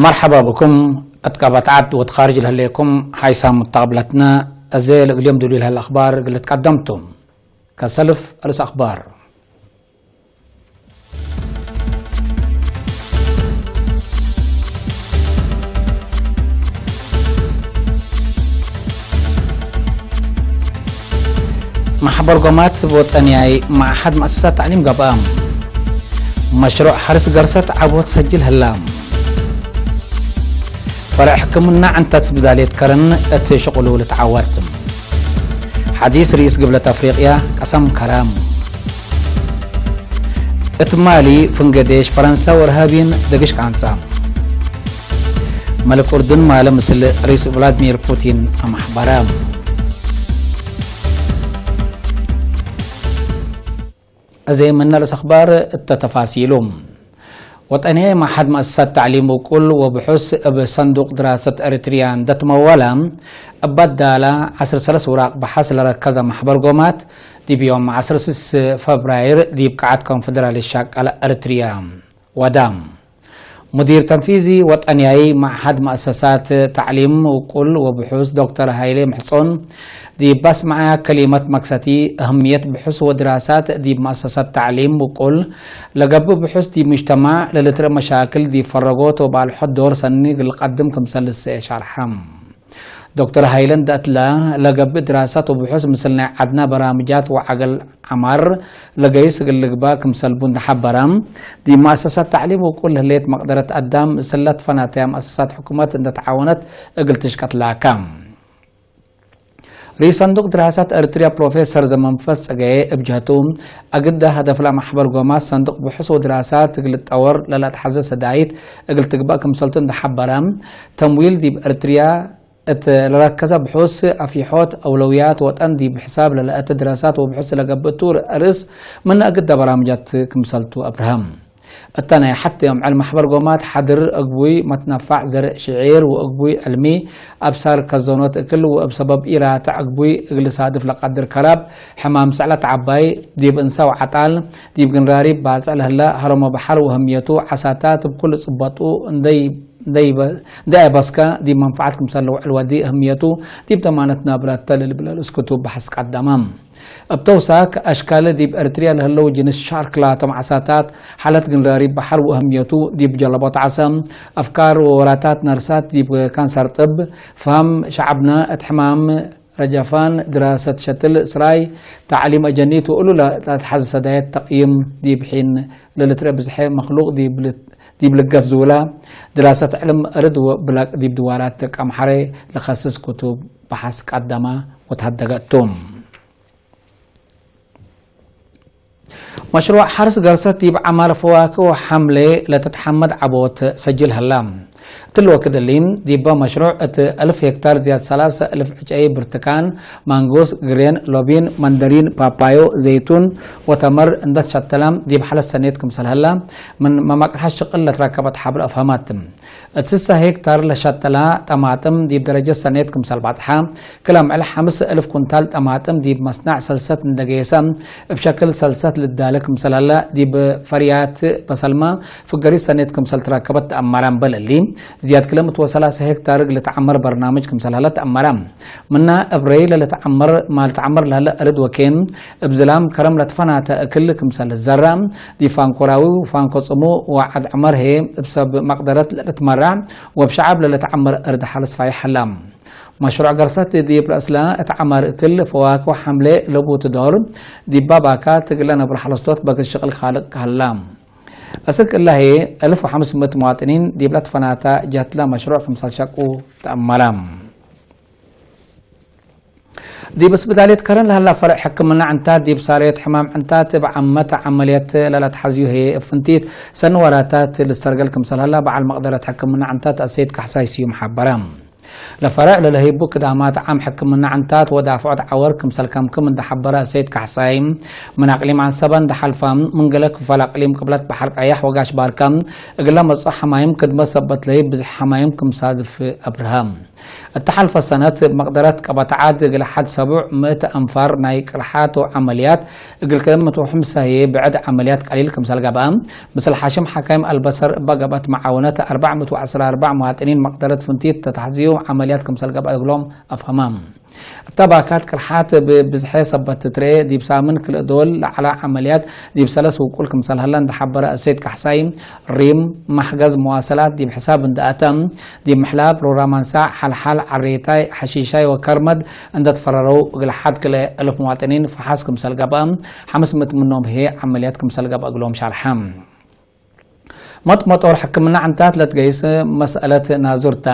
مرحبا بكم. أتقابت عد وتخارج لهليكم حيسام متقبلتنا. أزيل اليوم دولي لهالأخبار قلت قدمتم. كسلف الأخبار. ማሕበር ጎማት ብወጠንያይ ማዕሓድ መኣሰሳት ታዕሊም ገብኣ። መሽሩዕ ሓርስ ገርሰት ዓቦት ሰጅል ህላ። ፈረዕ ሕክምና ዕንታት ስብዳሌት ከረን እቲ ሽቕሉ ልትዓወት። ሓዲስ ርኢስ ግብለት ኣፍሪቅያ ቀሰም ከራም። እትማሊ ፍንገዴሽ ፈረንሳ ወርሃቢን ደግሽ ቃንጻ። መልክ ኡርዱን ማለ ምስል ርኢስ ቭላድሚር ፑቲን ኣማሕበራ። እዚ መነርስ ኣኽባር እተተፋሲሉ። ወጠንያይ ማሓድ መእሰሳት ታዕሊም ውቁል ወብሑስ እብ ሰንዱቅ ድራሰት ኤሪትሪያ እንደትመወላ እባዳላ ዓስር ሰለስ ውራቅ ብሓስ ለረከዘ ማሕበር ጎማት ዲብ ዮም ዓስር ስስ ፈብራይር ዲብ ቃዓት ኮንፈደራል ሻቃላ ኤሪትሪያ ወዳ። ሙዲር ተንፊዚ ወጠንያይ ማሓድ መእሰሳት ታዕሊም ውቁል ወብሑስ ዶክተር ሃይሌ ምሕጾን ዲብ ባስማዓያ ከሊመት መክሰቲ፣ እህምየት ብሑስ ወድራሳት ዲብ መእሰሳት ታዕሊም ውቁል፣ ለገብእ ብሑስ ዲብ ሙጅተማዕ ለልትርኢ መሻክል ዲብ ፈረጎት ወባልሖት ዶር ሰኒ ግልቀድም ክምሰል ልስኤ ሻርሓ። ዶክተር ሃይለ እንደእትላ፣ ለገብእ ድራሳት ወብሑስ ምስል ናይ ዓድና በራምጃት ወዓገል ዓማር ለገይስ እግል ልግባእ ክምሰልቡ እንደሓበራ፣ ዲብ መእሰሳት ታዕሊም ውቁል ህሌት መቅደረት ኣዳም፣ ስለት ፈናተያ መእሰሳት ሕኩመት እንደተዓወነት እግል ትሽቀት ላካ። ርኢስ ሰንዱቅ ድራሳት ኤርትርያ ፕሮፌሰር ዘመንፈስ ጸጋዬ እብ ጀህቱ፣ ኣግዳ ሀደፍላ ማሕበር ጎማት ሰንዱቅ ብሑስ ወድራሳት እግል ጠወር ለላትሓዘ ሰዳይት እግል ትግባእ ክምሰልቱ እንደሓበረ፣ ተምዊል ዲብ ኤርትርያ እት ለረከዘ ብሑስ ኣፊሖት ኣውለውያት ወጠን ዲብ ሕሳብ ለለአተ ድራሳት ወብሑስ ለገብእ ቱር ርእስ ምን ኣግዳ በራምጃት ክምሰልቱ ኣብርሃም። እታ ናይ ሓቲ ኣምዕል ማሕበር ጎማት ሓድር እግቡይ መትነፋዕ ዘርእ ሽዒር ወእግቡይ ዕልሚ ኣብሳር ከዞኖት እክል ወእብ ሰበብ ኢራትዕ እግቡይ እግል ሳድፍ ለቀድር ከራብ ሕማም ስዕለት ዓባይ ዲብ እንሳ ወዓጣል ዲብ ግንራሪብ ባጽዕ ለህለ ሀረሞ ባሕር ወህምየቱ ዓሳታት እብ ኩሉ ጽበጡ እንደይ ደይ በ-፣ ደይ በስከ ዲብ መንፈዓት ክምሰል ለውዕል ወዲ እህምየቱ ዲብ ደማነት ናብረተ ለልብለል እስክቱ በሐስ ቀደመ። እብ ተውሳክ፣ ኣሽካለ ዲብ ኤርትርያ ለህለው ጅንስ ሻርክ ላቶም ዓሳታት፣ ሓለት ግንራሪ በሐር ወእህምየቱ ዲብ ጀለቦት ዓሰ፣ ኣፍካር ወወራታት ነርሳት ዲብ ካንሰር ጥብ፣ ፍሃም ሸዓብና እት ሕማም ረጃፋን ድራሰት ሸትል ስራይ ታዕሊም ኣጀኒት ወእሉ ለተትሓዘ ሰዳየት ተቅይም ዲብ ሒን ለልትረ ብዝሐ መክሉቅ ዲብ ል-፣ ዲብ ልገስ ዝውላ ድራሰት ዕልም እርድ ወብላቅ ዲብ ድዋራት ደቀምሓረ ለኸስስ ክቱብ በሓስ ቀደማ ወተሃደገ እቱ። መሽሩዕ ሓርስ ገርሰት ዲብ ዓማር ፈዋክህ ወሓምሌ ለተትሓመድ ዓቦት ሰጅል ሀላ። እትሊ ወክድ እሊ፣ ዲበ መሽሩዕ እት እልፍ ሄክታር ዝያድ ሰላሳ እልፍ ዕጨይ ብርትካን፣ ማንጎስ፣ ግሬን፣ ሎቢን፣ መንደሪን፣ ፓፓዮ፣ ዘይቱን ወተመር እንደትሸተላ ዲብ ሓለት ሰኔት ክምሰል ሀላ፣ ምን መማቅርሓ ሽቅል ለትረከበት ሓብር ኣፍሀመት። እት ስሳ ሄክታር ለሸተላ ጠማጥም ዲብ ደረጀት ሰኔት ክምሰል ባጽሓ፣ ክለ ምዕል ሓምስ እልፍ ኩንታል ጠማጥም ዲብ መስናዕ ሰልሰት እንደገየሰ፣ እብ ሸክል ሰልሰት ልዳለ ክምሰል ሀለ፣ ዲብ ፈርያት በሰልማ ፍገሪት ሰኔት ክምሰል ትረከበት ተኣመረ። እምበል እሊ፣ ዝያድ ክለ ምእት ወሰላሳ ሄክታር እግል ተዓመር በርናምጅ ክምሰል ሀለ ተኣመረ። ምና እብ ረይ ለልትዓመር፣ ማልትዓመር ለሀለ እርድ ወኬን፣ እብ ዝላም ከረም ለትፈናተ እክል ክምሰል ልዘራ፣ ዲብ ፋንኮራዊ ወፋንኮ ጽሙ ወዓድ ዕመር ህዬ እብ ሰብ መቅደረት ለልትመራዕ ወእብ ሸዓብ ለልትዓመር እርድ ሓልስ ፋይሕ ሀላ። መሽሩዕ ገርሰት ዲብ ረእስላ እት ዓማር እክል ፈዋክህ ወሓምሌ ለቡት ዶር፣ ዲብ ባባካ ትግለ ነብር ሓለስቶት በግስ ሽቅል ካልቅ ሀላ። እስክ እላ ህዬ እልፍ ወሓምስ ምእት መዋጥኒን ዲብላ ትፈናታ ጀትላ መሽሩዕ ክምሰል ሸቁ ተኣመራ። ዲብ ስብዳልየት ከረን ለሀላ ፈርዕ ሕክምና ዕንታት ዲብ ሳርዮት ሕማም ዕንታት እብ ዓመት ዓመልየት ለላትሓዝዩ ህዬ እብ ፍንቲት ሰኒ ወራታት ልሰርገል ክምሰል ሀላ በዓል መቅደረት ሕክምና ዕንታት ኣሰይድ ካሕሳይ ስዩም ሓበረ። ለፈረዕ ለለህይቡ ክዳማት ዓም ሕክምና ዕንታት ወዳፍዖት ዓወር ክምሰልከምክም እንደሓበረ እሰይድ ካሕሳይ፣ ምን ኣቅሊም ዓንሰበ እንደሓልፈ፣ ምን ገለ ክፋል ኣቅሊም ቅብለት በሓር ቀያሕ ወጋሽ ባርከ እግለ መጾ ሓማይም ክድመ ሰበት ለህይብ ብዝሕ ሓማይም ክምሳድፍ ኣብርሃ። እተሓልፈ ሰነት መቅደረት ቀበታ ዓድ እግለ ሓድ ሰቡዕ ምእት ኣንፋር ናይ ቅርሓት ዓመልያት እግል ክምት ወሕምሳሄ ብዕድ ዓመልያት ቀሊል ክምሰል ገብአ። ምስል ሓሽም ሓካይም ኣልበሰር እባ ገብአት መዓውነት ኣርባዕ ምእት ወዓሰርተ ኣርባዕ መዋጥኒን መቅደረት ፍንቲት ተታሕዝዩ ዓመልያት ክምሰል ገብአ እግሎም ኣፍሃማ። እታ ባካት ቅርሓት ብብዝሐ ሰበት ትትርኤ ዲብ ሳምን ክልእ ዶል ለዓላ ዓመልያት ዲብ ሰለስ ውቁል ክምሰል ሀላ እንደሓበረ እሰይድ ካሕሳይ፣ ሪም ማሕገዝ መዋሰላት ዲብ ሕሳብ እንደኣተ ዲብ ምሕላብ ሮራ ማንሳዕ ሓልሓል ዓሬታይ ሓሺሻይ ወከርመድ እንደተፈረረው እግል ሓድ ክልኤ እልፍ መዋጥኒን ፈሓስ ክምሰል ገብአ፣ ሓምስ ምእት ምኖም ህየ ዓመልያት ክምሰል ገብአ እግሎም ሻርሓ። መጥመጦር ሕክምና ዕንታት ለትገይስ መስአለት ናዙርታ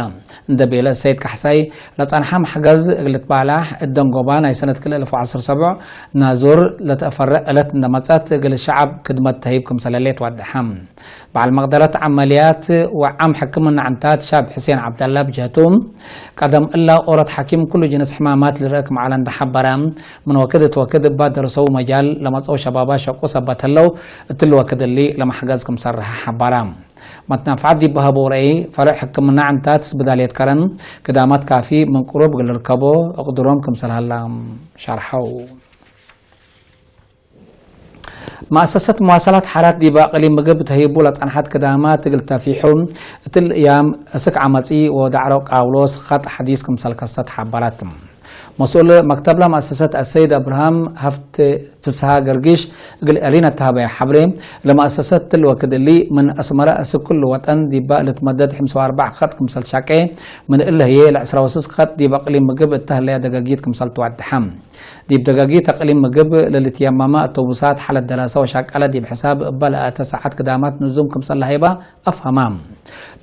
እንደ ቤለ ሰይድ ካሕሳይ ለጻንሓ ማሕገዝ እግል ትባላሕ እደንጎባ ናይ ሰነት ክልተ ኣልፍ ወዓሰርተ ሰብዕ ናዙር ለተፈረ እለት እንደመጸት እግል ሸዓብ ክድመት ተሂብ ክምሰለሌ ትዋድሓ። በዓል መቅደረት ዓመልያት ወዓም ሕክምና ዕንታት ሻብ ሕሴን ዓብደላ ብጀቱ ቀደም እላ ኦረት ሓኪም ኩሉ ጅንስ ሕማማት ልረክ መዓለ እንደሓበረ ምን ወክድ እት ወክድ እባ ደርሰው መጃል ለመጸው ሸባባ ሸቁ ሰበት ህለው እትል ወክድ እሊ ለማሕገዝ ክምሰርሐ ሓባራ። መትናፍዓት ዲበሀበው ረእይ ፈርዕ ሕክምና ዕንታት ስብዳልየት ከረን ክዳማት ካፊ ምን ቅሩብ እግል ርከቦ እቅድሮም ክምሰል ሀላ ሻርሐው። መኣሰሰት መዋሰላት ሓራት ዲብ ኣቅሊም ምግብ ተሂቡ ለጸንሓት ክዳማት እግል ተፊሑ እትል እያም እስክ ዓመጺ ወዳዕሮ ቃውሎስ ኸጥ ሓዲስ ክምሰል ከሰት ሓባራት። መስኡል መክተብላ መኣሰሰት ኣሰይድ ኣብርሃም ሃፍት ፍስሃ ገርጊሽ እግል ኤሪና ተሃበያ ሓብሬ ለመኣሰሰት ትል ወክድ እሊ ምን ኣስመራ እስክ ኩሉ ወጠን ዲባ ልትመደድ ሕምሳ ወኣርባዕ ኸጥ ክምሰል ሻቄ ምን እለ ህየ ለዕስራ ወስስ ኸጥ ዲብ ኣቅሊም ምግብ እተህለያ ደጋጊት ክምሰል ትዋድሓ። ዲብ ደጋጊት ኣቅሊም ምግብ ለልትየማማ ኣቶቡሳት ሓለት ደራሳ ወሻቃላ ዲብ ሕሳብ እባ ለኣተ ሰዓት ክዳማት ንዙም ክምሰል ለሃይባ ኣፍሃማ።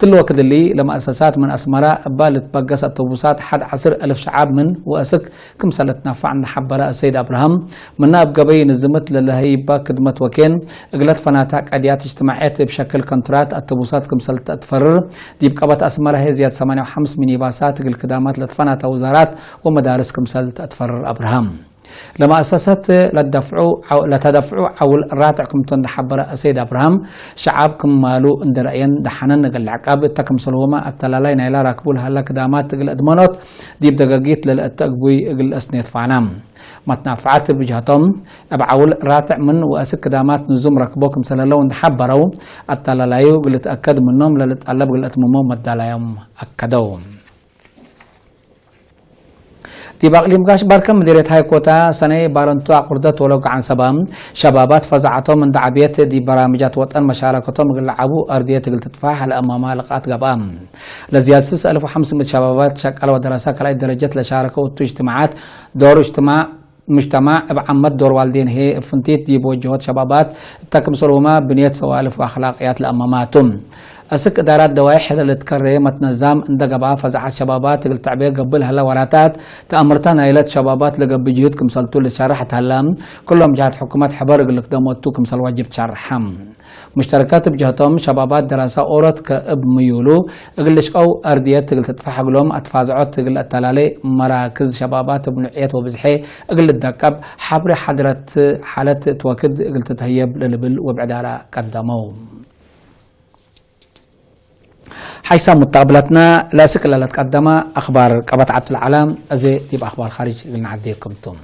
ትል ወክድ እሊ ለመኣሰሳት ምን ኣስመራ እባ ልትበገስ ኣቶቡሳት ሓድ ዓስር እልፍ ሸዓብ ምን ወእስክ ክምሰል እትናፋዕ እንደሓበረ እሰይድ ኣብርሃም፣ ምና እብ ገበይ ንዝምት ለለሀይባ ክድመት ወኬን እግለት ፈናታ ቀድያት እጅትማዕየት እብ ሸክል ኮንትራት ኣቶቡሳት ክምሰል ተእትፈርር ዲብ ቀበት ኣስመራ ህየ ዝያድ ሰማንያ ወሓምስ ሚኒባሳት እግል ክዳማት ለትፈናታ ውዛራት ወመዳርስ ክምሰል ተእትፈርር ኣብርሃም። ለመኣሰሰት ለተደፍዑ ዓው-፣ ለተደፍዑ ዓውል ራትዕ ክምቶ እንደሓበረ እሰይድ ኣብርሃም፣ ሸዓብ ክማሉ እንደረእየን ደሓነን እግል ለዕቃብ እተ ክምሰልዎማ ኣተላላይ ናይላ ራክቡ ለሃላ ክዳማት እግል እድመኖት ዲብ ደገጊት ለልእተ እግቡይ እግል እስኔት ፋና። መትናፍዓት ብጅህቶም፣ እብ ዓውል ራትዕ ምን ወእስክ ክዳማት ንዙም ረክቦ ክምሰለለው እንደሓበረው፣ ኣተላላዩ እግል እትአከድ ምኖም ለልጣለብ እግል እትምሞ መዳላዮም ኣከደው። ዲብ ኣቅሊም ጋሽ ባርከ ምዲርየት ሃይኮታ ሰነይ ባረንቱ ኣቁርደት ወለጉ ዓንሰባ ሸባባት ፈዛዓቶም እንደ ዓብየት ዲብ በራምጃት ወጠን መሻረከቶም እግል ለዓቡ ኣርድየት እግል ትጥፋሕ ለእማማ ልቃት ገብኣ። ለዝያድ ስስ ኣልፍ ወሓምስ ምእት ሸባባት ሸቃል ወደረሳ ካልኣይ ደረጀት ለሻረከው እቱ እጅትማዓት ዶር እጅትማዕ ሙጅተማዕ እብ ዓመት ዶር ዋልዴን ህዬ እብ ፍንቲት ዲብ ወጀሆት ሸባባት እተ ክምሰልሁማ ብንየት ሰዋልፍ ወኣኽላቅያት ለአመማቱ። እስክ እዳራት ደዋይሕ ለልትከሬ መትነዛም እንደ ገብኣ ፈዛዓት ሸባባት እግል ተዕቤ ገብእ ለሀለ ወራታት ተአምርተ ናይለት ሸባባት ለገብእ ጅሁድ ክምሰልቱ ልትሸርሕ እት ሀለ፣ ኩሎም ጀሃት ሕኩመት ሕበር እግል ልክደሞቱ ክምሰል ዋጅብ ትሸርሐ። ሙሽተረካት እብ ጀህቶም ሸባባት ደራሳ ኦሮት ከእብ ምዩሉ እግል ልሽቀው ኣርድየት እግል ትጥፋሕ እግሎም ኣትፋዝዖት እግል ኣተላሌ መራክዝ ሸባባት እብ ንዕየት ወብዝሐ እግል ልደቀብ ሓብሪ ሓድረት ሓለት ትወክድ እግል ትትህየብ ለልብል ወብዕዳራ ቀደመው። ሓይሳ ሙተቅብለትና ለእስክ ለለትቀደመ ኣኽባር ቀበት ዓብትልዓላ እዜ ዲብ ኣኽባር ኻሪጅ እግል ንዓዴኩም ቱም።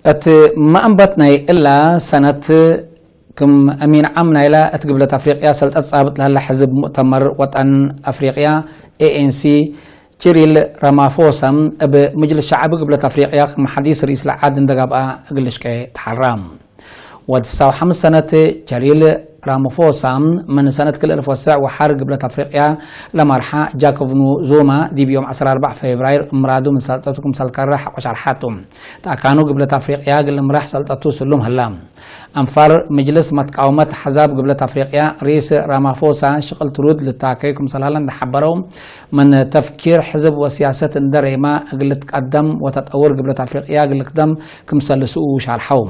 እት መኣንበት ናይ እላ ሰነት ክም ኣሚን ዓም ናይላ እት ግብለት ኣፍሪቅያ ሰልጠት ጻብጥ ለህላ ሕዝብ ሙእተመር ወጠን ኣፍሪቅያ ኤኤንሲ ቺሪል ራማፎሳ እብ ምጅልስ ሸዓብ ግብለት ኣፍሪቅያ ክም ሓዲስ ርኢስ ለዓድ እንደጋብኣ እግል ልሽቀ ተሓራ። ወድ ስሳው ሓምስ ሰነት ቸሪል ራማፎሳ፣ ምን ሰነት ክልእልፍ ወሰዕ ወሓር ግብለት ኣፍሪቅያ ለማርሓ ጃኮቭኑ ዙማ ዲብ ዮም ዓሰርተ ኣርባዕ ፌብራይር እምራዱ ምን ሰልጠቱ ክምሰል ከራ ሓቆሽ ኣርሓቱ። ተኣካኑ ግብለት ኣፍሪቅያ ግልምራሕ ሰልጠቱ ስሉም ህላ። ኣንፋር ምጅልስ መትቃወመት ሓዛብ ግብለት ኣፍሪቅያ ሪስ ራማፎሳ ሽቅል ትሩድ ልታከዩ ክምሰል ሃላ እንዳሓበረው፣ ምን ተፍኪር ሕዝብ ወሲያሰት እንደረይማ እግልትቀደም ወተጠውር ግብለት ኣፍሪቅያ ግልክደም ክምሰል ስኡ ሻርሓው።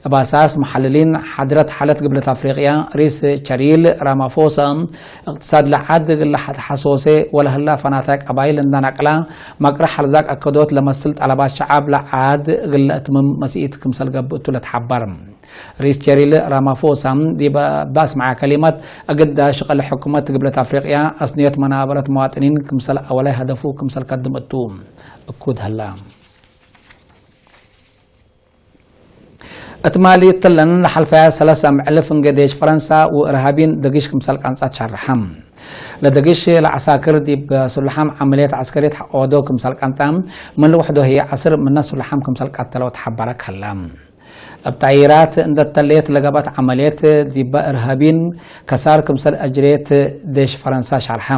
እባሳስ መሓልሊን ሓድረት ሓለት ግብለት ኣፍሪቅያ ሪስ ቸሪል ራማፎሳ፣ እቅትሳድ ለዓድ ግለ ሓተሓሶሴ ወለህላ ፈናታይ ቀባይል እንዳናቅላ፣ ማቅረ ሓልዛቅ ኣከዶት ለመስል ጠለባት ሸዓብ ለዓድ ግለ እትምም መስኢት ክምሰል ገብእቱ ለትሓበር። ሪስ ቸሪል ራማፎሳ ዲበ ባስምዓ ከሊመት፣ እግዳ ሽቀል ሕኩመት ግብለት ኣፍሪቅያ ኣስንዮት መናበረት መዋጥኒን ክምሰል ኣወላይ ሀደፉ ክምሰል ከድም እቱ እኩድ ህላ። እትማሊ እትለን ለሓልፈያ ሰለሳ ምዕልፍ እንገዴሽ ፈረንሳ ወእርሃቢን ደግሽ ክምሰል ቃንጻ ትሻርሓም። ለደግሽ ለዓሳክር ዲብ ሱልሓም ዓመልየት ዓስከርየት ሓቆዶ ክምሰል ቃንጣ፣ ምን ልውሕዶ ህየ ዓስር ምና ሱልሓም ክምሰል ቃተለው ተሓባረ ከላ። እብ ጣይራት እንደተለየት ለገባት ዓመልየት ዲበ እርሃቢን ከሳር ክምሰል ኣጅሬት ደሽ ፈረንሳ ሻርሓ።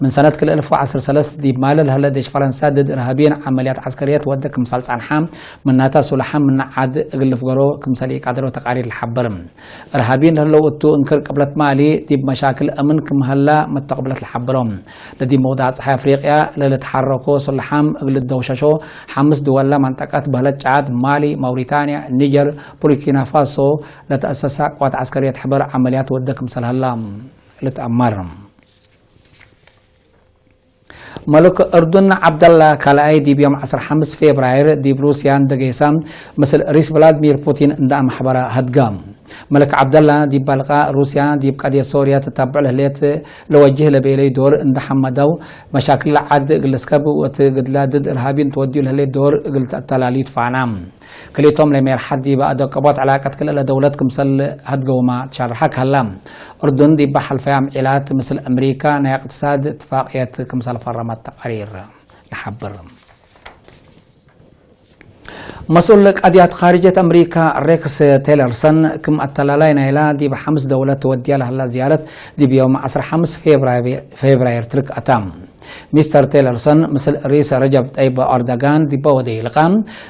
ምን ሰነት ክልተ እልፍ ወዓሰርተ ሰለስተ ዲብ ማለ ለህለ ደሽ ፈረንሳ ድድ እርሃቢን ዓመልያት ዓስከርየት ወደ ክምሰል ጻንሓ፣ ምናታ ሱልሓም ምና ዓድ እግልፍ ገሮ ክምሰል ኢቃደሮ ተቃሪር ለሓበር። እርሃቢን ለህለው እቱ እንክር ቅብለት ማሊ ዲብ መሻክል እምን ክምሀላ መተቅብለት ለሓበሮም። ለዲብ መውዳዕ ፀሓይ ኣፍሪቅያ ለልትሓረኮ ሱልሓም እግል ደውሸሾ ሓምስ ድወላ መንጠቀት በህለት ጫድ ማሊ፣ ማውሪታንያ፣ ኒጀር፣ ቡርኪና ፋሶ ለተኣሰሳ ቅዋት ዓስከርየት ሕበር ዓመልያት ወደ ክምሰልሀላ ልትኣመር። መሉክ እርዱን ዓብደላ ካልኣይ ዲብ ዮም ዓሰርተ ሓሙሽተ ፌብራይር ዲብ ሩስያ እንደገይሳ፣ ምስል ሪስ ቭላድሚር ፑቲን እንዳ ኣማሕበራ ሀድጋ። መለክ ዓብደላ ዲብ ባልቃ ሩስያ ዲብ ቀድየት ሶርያ ትታብዕ ለህሌት ለወጅህ ለቤለይ ዶር እንዳ ሓመዳው፣ መሻክል ለዓድ እግል እስከብ ወትግድላ ድድ እርሃቢን ትወድዩ ለህሌት ዶር እግል ተተላልዩ ትፋና። ክልቶም ለሜርሓት ዲብ ኣደቀቦት ዕላቀት ክልለ ደውለት ክምሰል ሀድገውማ ትሻርሓ ከላ። እርዱን ዲብ ሓልፈያ ምዒላት ምስል ኣምሪካ ናይ እቅትሳድ እትፋቅየት ክምሰል ፈረመት ተቃሪር ይሓብር። መስኡል ቀድያት ኻርጀት ኣምሪካ ሬክስ ቴለርሰን ክም ኣተላላይ ናይላ ዲብ ሓምስ ደውለት ተወድያ ለሃላ ዝያረት ዲብ ዮም ዓሰርተ ሓሙሽተ ፌብራይር ትርክ ኣታ። ሚስተር ቴለርሰን ምስል ሪስ ረጀብ ጠይብ ኣርደጋን ዲበ ወደ ይልቃ፣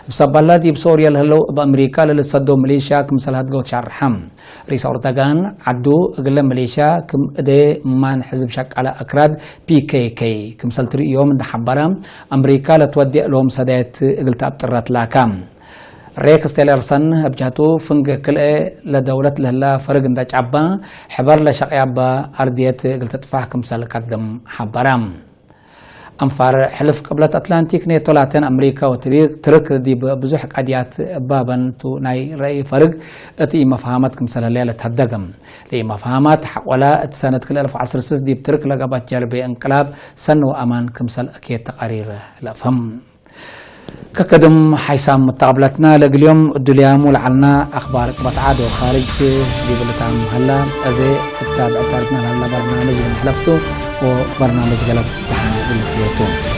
ብሰባላ ዲብ ሶርያ ለህለው እብ ኣምሪካ ለልትሰዶ ሚሊሽያ ክምሰል ሀድገው ትሻርሓ። ሪስ ኣርደጋን ዓዱ እግለ ሚሊሽያ ክም እደ ማን ሕዝብ ሸቃላ ኣክራድ ፒ ኬ ኬ ክምሰል ትርእዮም እንዳሓበራ፣ ኣምሪካ ለትወዲእ ሎም ሰዳየት እግል ተኣብጥረት ላካ። ሬክስ ቴለርሰን እብ ጃቱ ፍንግ ክልኤ ለደውለት ለህላ ፈርግ እንዳጫባ፣ ሕበር ለሸቅያባ ኣርድየት እግል ትጥፋሕ ክምሰል ቀድም ሓበራ። ኣንፋር ሕልፍ ቅብለት ኣትላንቲክ ኔቶ ላተን ኣምሪካ ወትሪ-፣ ትርክ ዲብ ብዙሕ ቀድያት ባበን ቱ ናይ ረእይ ፈርግ እቲ መፍሃመት ክምሰል ህለያ ለተደገም። ለይ መፍሃማት ሓቆላ እቲ ሰነት ክልተ እልፍ ዓሰርተ ስስ ዲብ ትርክ ለገባት ጀርቤ እንቅላብ ሰን ወኣማን ክምሰል እኬት ተቃሪር ለእፈም። ከከድም ሓይሳም ምተቐብለትና ለግልዮም እዱልያሙ ለዓልና ኣኽባር ቅበት ዓድ ወኻርጅ ዲብልታም ሀላ። እዘ እታ ብዕታርትና ላላ በርናምጅ ለመሕለፍቱ ወበርናምጅ ገለብ ደሓን ይልክየቱ።